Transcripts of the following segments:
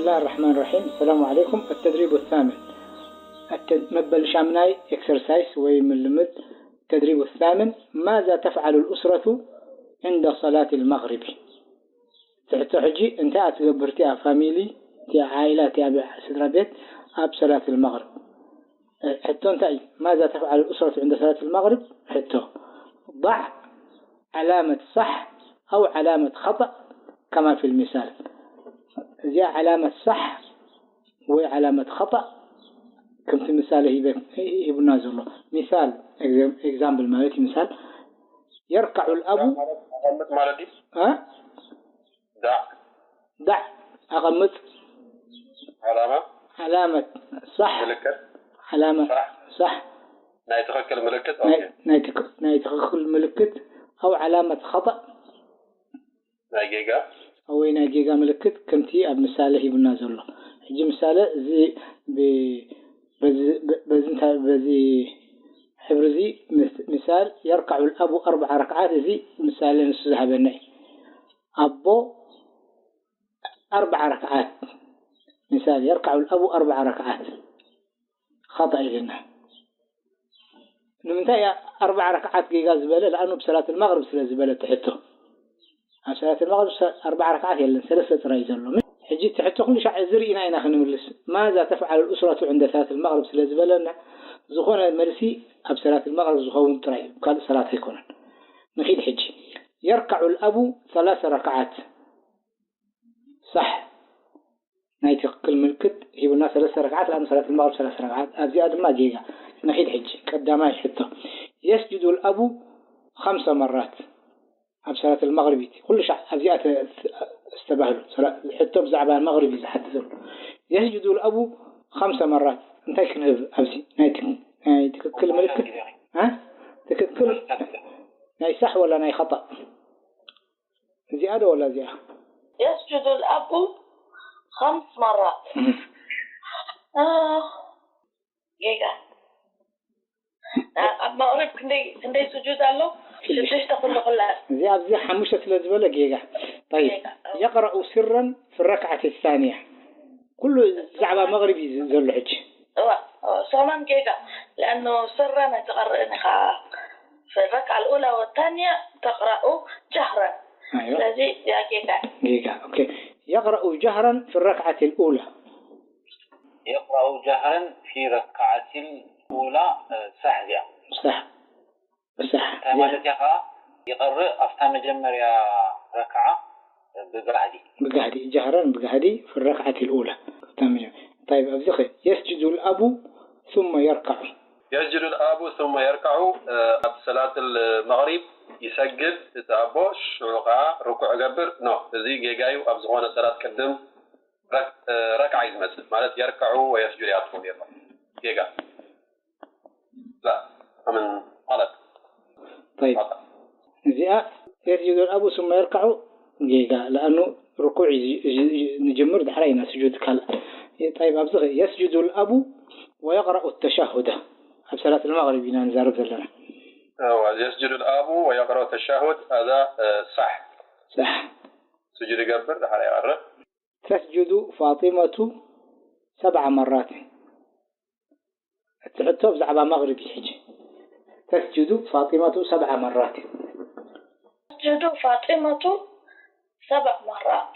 بسم الله الرحمن الرحيم. السلام عليكم. التدريب الثامن. التد- መበል ሻምናይ ኤክሰርሳይስ ወይ ምልምድ። التدريب الثامن. ماذا تفعل الأسرة عند صلاة المغرب؟ ትሕቶ ሕጂ እንታይ እያ ትገብር እቲኣ ፋሚሊ፣ እቲኣ ዓኢላ፣ እቲኣ ስድራ ቤት ኣብ ሰላት المغرب? ሕቶ እንታይ እዩ? ماذا تفعل الأسرة عند صلاة المغرب? ሕቶ ضع علامة صح أو علامة خطأ كما في المثال. እዚኣ ዓላመት ሳሕ ወይ ዓላመት ኸጣእ ከምቲ ምሳሌ ሂበ- ሂቡና ዘሎ ምሳል፣ ኤግዛምፕል ማለት እዩ። ምሳል يركع الأب ማለት ኣቐምጥ ማለት እዩ። እ? ዳዕ ዳዕ ኣቐምጥ ዓላማ ዓላመት ሳሕ ምልክት ዓላመት ሳሕ ሳሕ ናይ ትኽክል ምልክት ናይ ኦኬ። ናይ ትክ- ናይ ትኽክል ምልክት ኣው ዓላመት ኸጣእ ናይ ጌጋ ወይ ናይ ጌጋ ምልክት ከምቲ ኣብ ምሳሌ ሂቡና ዘሎ። ሕጂ ምሳሌ እዚ ብ- በዚ በ- በዚ እንታይ በዚ ሕብሪ እዚ ምስ- ምሳል يركع الأب أربع ركعات እዚ ምሳሌ ንሱ ዝሃበና እዩ። ኣቦ ኣርባዓ ረክዓት ምሳል يركع الأب أربع ركعات ኸጣእ ኢልና ንምንታይ እያ ኣርባዓ ረክዓት ጌጋ ዝበለ? ለኣኑ ብሰላት መቕርብ ስለ ዝበለ ትሕቶ ኣብ ሰላት መቕርብ ኣርባዓ ረክዓት የለን፣ ሰለስተ ጥራይ ዘሎ። ሕጂ ትሕቶ ኩሉ ሻዕ እዚ ርኢና ኢና ክንምልስ። ማዛ ተፍዓል الأسرة عند ሰላት መቕርብ ስለ ዝበለና ዝኾነ መልሲ ኣብ ሰላት መቕርብ ዝኸውን ጥራይ እዩ፣ ካልእ ሰላት ኣይኮነን። ንኺድ ሕጂ يركع الأب ثلاث ركعات صح ናይ ትኽክል ምልክት ሂቡና ሰለስተ ረክዓት ለኣኑ ሰላት መቕርብ ሰለስተ ረክዓት ኣብዚኣ ድማ ጌጋ። ንኺድ ሕጂ ቀዳማይ ሕቶ يسجد الأب خمس مرات ኣብ ሰላት መቕርብ እቲ ኩሉ ሻዕ ኣብዚኣ ተ- ተ- ዝተባህሉ ሰላ- ሕቶ ብዛዕባ መቕርብ እዩ ዝሓትት ዘሎ። يسجد الأب خمس مرات እንታይ ክንህብ ኣብዚ ናይ ትክ- ናይ ትክክል ምልክት እ? ትክክል ናይ ሳሕ ወላ ናይ ኸጣእ እዚኣ ዶ ወላ እዚኣ يسجد الأب خمس مرات. آه. ጌጋ ኣብ መቕሪብ ክንደይ ክንደይ ስጁድ ኣሎ? ሽዱሽተ ኩሉ ኩላ እዚ ኣብዚ ሓሙሽተ ስለ ዝበለ ጌጋ። طيب يقرأ سرا في الركعة الثانية ኩሉ ዛዕባ መቕሪብ እዩ ዘሎ ሕጂ። እዋ እዋ ሶማን ጌጋ لأنه سرا ኣይትቐርእን ኢኻ في الركعة الأولى والثانية تقرأ جهرا أيوة ስለዚ እዚኣ ጌጋ ጌጋ ኦኬ يقرأ جهرا في الركعة الأولى يقرأ جهرا في ركعة الأولى ሳሕ እዚኣ صح صح እንታይ ማለት እያ ከዓ ይቐርእ ኣብታ መጀመርያ ረክዓ ብጋህዲ ብጋህዲ جهرا ብጋህዲ في الركعة الأولى طيب ኣብዚ ኸ يسجد الأب ثم يركع يسجد الأب ثم يركع ኣብ ሰላት المغرب ይሰግድ እቲ ኣቦ ሽዑ ከዓ ርኩዕ ገብር no እዚ ጌጋ እዩ ኣብ ዝኾነ ሰላት ቅድም ረክዓ እዩ ዝመፅእ ማለት يركع ويسجد እያ ትኸውን ነይራ ጌጋ لا من غلط طيب እዚኣ يسجد الأب ثم يركع ጌጋ ለኣኑ ርኩዕ ንጀምር ዳሕራይ ኢና ስጁድ ካልእ طيب ኣብዚ يسجد الأب ويقرأ التشهد ኣብ ሰላት المغرب ኢና ንዛረብ ዘለና يسجد الأب ويقرأ التشهد هذا صح صح ስጁድ ይገብር ዳሕራይ ይቐርእ تسجد فاطمة سبع مرات እቲ ሕቶ ብዛዕባ መቕሪብ እዩ ሕጂ تسجد فاطمة سبع مرات تسجد فاطمة سبع مرات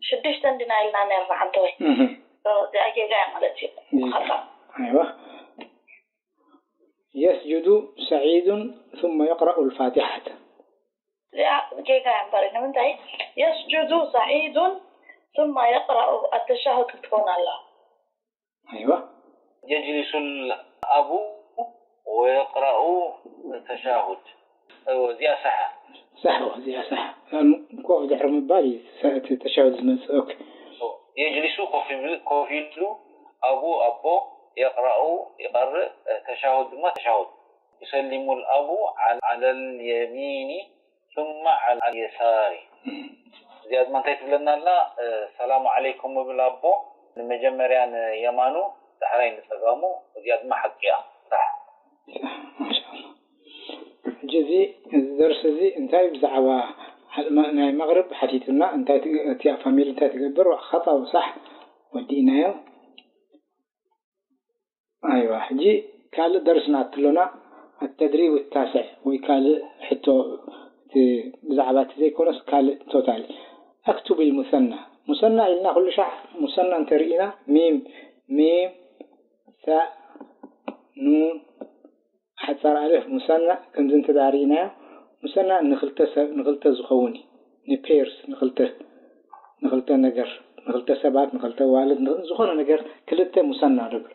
ሽዱሽተ እንዲና ኢልና ነርና ሓንቲ ወይ እዚኣ ጌጋ እያ ማለት እዩ ኸጣ أيوة يسجد سعيد ثم يقرأ الفاتحة እዚኣ ጌጋ እያ እምበር ንምንታይ يسجد سعيد ثم يقرأ التشهد ክትኮን ኣላ أيوة يجلس الأب ويقرأ التشهد እዚኣ ሳሓ ሳሕ እዚኣ ሳሕ ኮፍ ድሕሪ ምባል እዩ እቲ ተሻሁድ ዝመፅእ ኦኬ يجلس ኮፍ ይብል ኮፍ ኢሉ ኣቡ ኣቦ يقرأ ይቐርእ ተሻሁድ ድማ ተሻሁድ يسلم الأب على اليمين ثم على اليسار እዚኣ ድማ እንታይ ትብለና ኣላ ሰላሙ ዓለይኩም እብል ኣቦ ንመጀመርያ ንየማኑ ዳሕራይ ንፀጋሙ እዚኣ ድማ ሓቂ እያ ሳሕ ሕጂ እዚ እዚ ደርሲ እዚ እንታይ ብዛዕባ ናይ መቕርብ ሓቲቱና እንታይ ትገ- እቲኣ ፋሚሊ እንታይ ትገብር? ኸጣ ሳሕ ወዲእናዮ። ኣይዋ ሕጂ ካልእ ደርሲ ንኣትሎና ኣተድሪብ ታስዕ ወይ ካልእ ሕቶ እቲ ብዛዕባ እቲ ዘይኮነስ ካልእ ቶታል ኣክቱብ ሙሰና ሙሰና ኢልና ኩሉ ሻዕ ሙሰና እንተርኢና ሚም ሚም ሳ ኑን ሓጻር ኣልፍ ሙሰና ከምዚ እንተ ደኣ ርኢናዮ፣ ሙሰና ንኽልተ ሰብ ንኽልተ ዝኸውን እዩ። ንፔርስ ንኽልተ ንኽልተ ነገር ንኽልተ ሰባት ንኽልተ ኣዋልድ ን ዝኾነ ነገር ክልተ ሙሰና ንብል።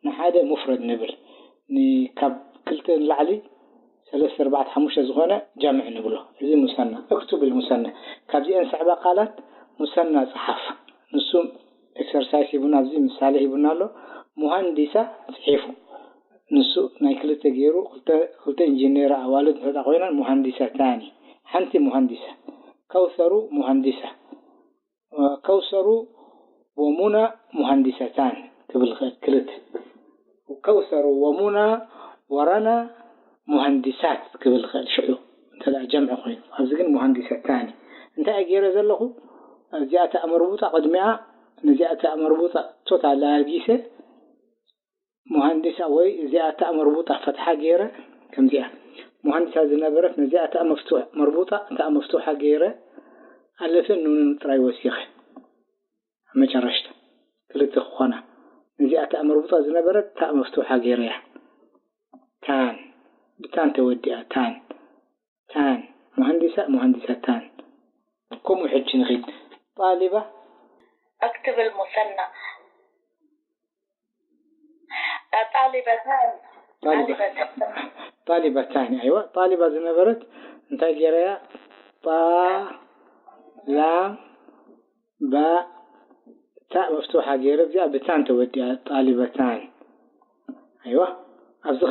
ንሓደ ሙፍረድ ንብል። ን ካብ ክልተ ንላዕሊ ሰለስተ ኣርባዕተ ሓሙሽተ ዝኾነ ጃምዕ ንብሎ። እዚ ሙሰና። እክቱብ ሙሰና። ካብዚአን ዝስዕባ ቃላት ሙሰና ጽሓፍ። ንሱ ኤክሰርሳይስ ሂቡና ኣብዚ ምሳሌ ሂቡና ኣሎ። ሙሃንዲሳ ጽሒፉ። ንሱ ናይ ክልተ ገይሩ ክልተ ክልተ ኢንጂነር ኣዋልድ እንተ ኮይነን ሙሃንዲሰታኒ ሓንቲ ሙሃንዲሰ ከውሰሩ ሙሃንዲሰ ከውሰሩ ወሙና ሙሃንዲሰታን ክብል ይኽእል ክልተ ከውሰሩ ወሙና ወረና ሙሃንዲሳት ክብል ይኽእል ሽዑ እንተ ጀምዒ ኮይኑ ኣብዚ ግን ሙሃንዲሰታኒ እንታይ ገይረ ዘለኹ እዚኣ እታ መርቡጣ ቅድሚኣ ነዚኣ እታ መርቡጣ ቶታል ኣጊሰ ሙሃንዲሳ ወይ እዚኣ እታ መርቡጣ ፈትሓ ገይረ ከምዚኣ ሙሃንዲሳ ዝነበረት ነዚኣ እታ መፍቱሕ መርቡጣ እታ መፍቱሓ ገይረ ኣለፍን ኑንን ጥራይ ወሲኸ ኣብ መጨረሽታ ክልተ ክኾና ነዚኣ እታ መርቡጣ ዝነበረት እታ መፍቱሓ ገይረ እያ ታን ብታን ተወዲኣ ታን ታን ሙሃንዲሳ ሙሃንዲሳ ታን ከምኡ ሕጂ ንኺድ ጣሊባ اكتب المثنى طالبتان ጣሊባ ጣሊባታኒ ኣይዋ ጣሊባ ዝነበረት እንታይ ገይረያ ጣ ላም ባ ታ መፍቱሓ ገይረ እዚኣ ብታን ተወዲኣ ጣሊበታን ኣይዋ ኣብዚ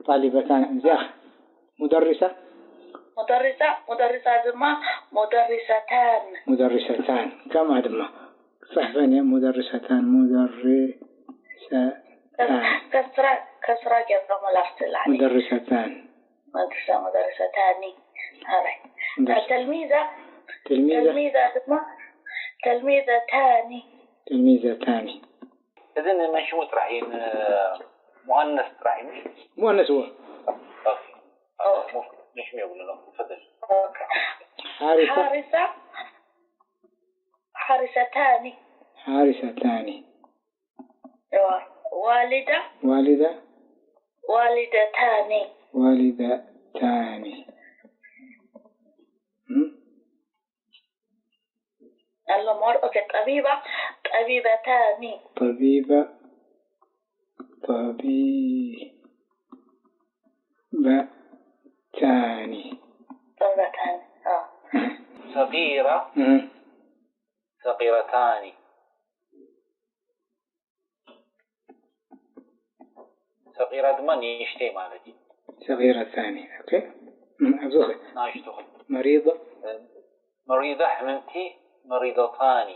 ጣሊበታን እዚኣ ሙደሪሳ مدرسة مدرسة ድማ مدرستان ሙደሪሰታን ከምኣ ድማ ክፅሕፈን እየ ሙደሪሰታን ሙደሪሰታን ከስራ ከስራ ጌርካ መላፍቲ ላዕሊ ሙደሪሰታን መድረሰ መደረሰታኒ ኣበይ ተልሚዛ ትልሚዘ ተልሚዛ ድማ ተልሚዘታኒ ትልሚዘታኒ እዚ ንመን ሽሙ ጥራሕ እዩ ንሙኣነስ ጥራሕ እዩ ሙኣነስ እዎ ንሽሙ የብሉ ነው ፈደል ሓሪሳ ሓሪሳ ሓሪሰታኒ ሓሪሰታኒ ዋሊዳ ዋሊዳ ዋሊደታኒ ዋሊደታኒ ኣሎ ሞር ኦኬ ጠቢባ ጠቢበታኒ طبيبة طبيبتان ጠቢበታኒ ሰቂራ ሰቂረታኒ ሰቂራ ድማ ንእሽተይ ማለት እዩ ሰቂረታኒ ኦኬ ኣብዚ ኸ ናሽቶ መሪضة መሪዳ ሕምምቲ መሪዶታኒ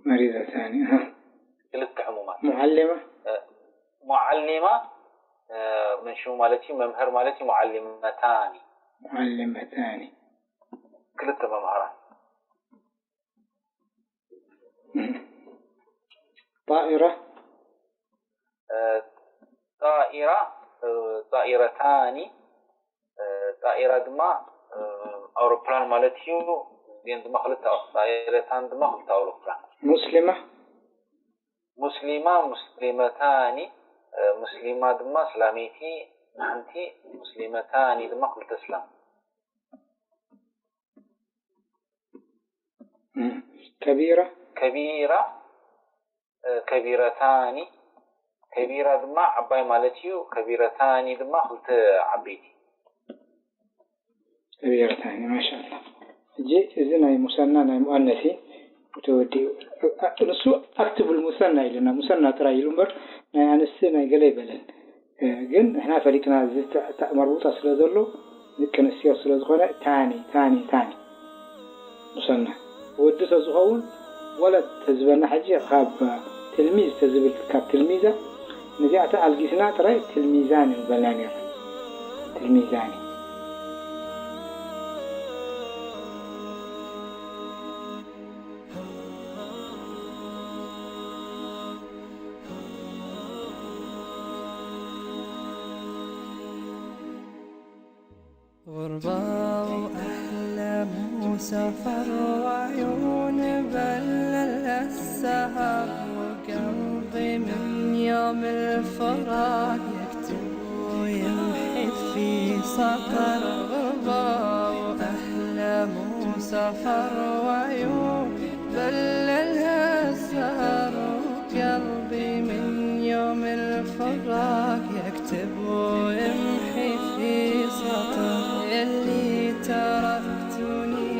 መሪضتان ها ክልተ ሕሙማት معلمة ሙዓሊማ ምን ሽሙ ማለት እዩ መምህር ማለት እዩ ሙዓሊመታኒ معلمتان ክልተ መምህራን طائرة ጣኢራ ጣኢረታኒ ጣኢራ ድማ ኣውሮፕላን ማለት እዩ እዚአን ድማ ክልተ ጣኢረታን ድማ ክልተ ኣውሮፕላን مسلمة ሙስሊማ ሙስሊመታኒ ሙስሊማ ድማ እስላመይቲ ሓንቲ ሙስሊመታኒ ድማ ክልተ እስላም كبيرة ከቢራ ከቢረታኒ ከቢራ ድማ ዓባይ ማለት እዩ ከቢረታኒ ድማ ክልተ ዓበይቲ كبيرتان ما شاء الله ሕጂ እዚ ናይ ሙሰና ናይ ሙኣነሲ ተወዲኡ ንሱ ኣክትብል ሙሰና ኢሉና ሙሰና ጥራይ ኢሉ እምበር ናይ ኣንስቲ ናይ ገለ ይበለን ግን ንሕና ፈሊጥና እዚ መርቡጣ ስለ ዘሎ ደቂ ኣንስትዮ ስለ ዝኾነ ታኒ ታኒ ታኒ ሙሰና ወዲ ተዝኸውን ወለድ ተዝበና ሕጂ ካብ ትልሚዝ ተዝብል ካብ ትልሚዘ ነዚኣተ ኣልጊስና ጥራይ ትልሚዛን ምበልና ነይርና። ትልሚዛን። غربة وأحلام وسفر وعيون بلل السهر، وقلبي من يوم الفراق يكتب ويمحي في سطر. غربة وأحلام وسفر وعيون بلل السهر، وقلبي من يوم الفراق يكتب ويمحي في سطر. يلي تركتني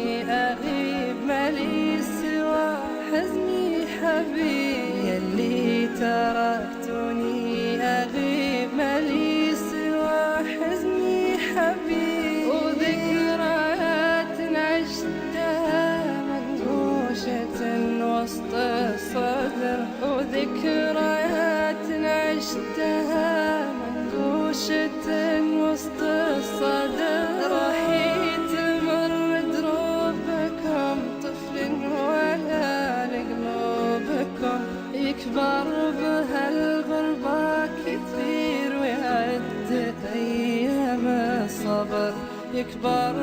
أغيب، ما لي سوى حزني حبيب. يلي تركتني أغيب، ما لي سوى حزني حبيب. وذكريات عشتها منقوشة وسط الصدر، وذكريات عشتها منقوشة وسط الصدر. راح يتمر دروبكم طفل ولا لقلوبكم، يكبر بهالغربة كثير ويعد أيام الصبر. يكبر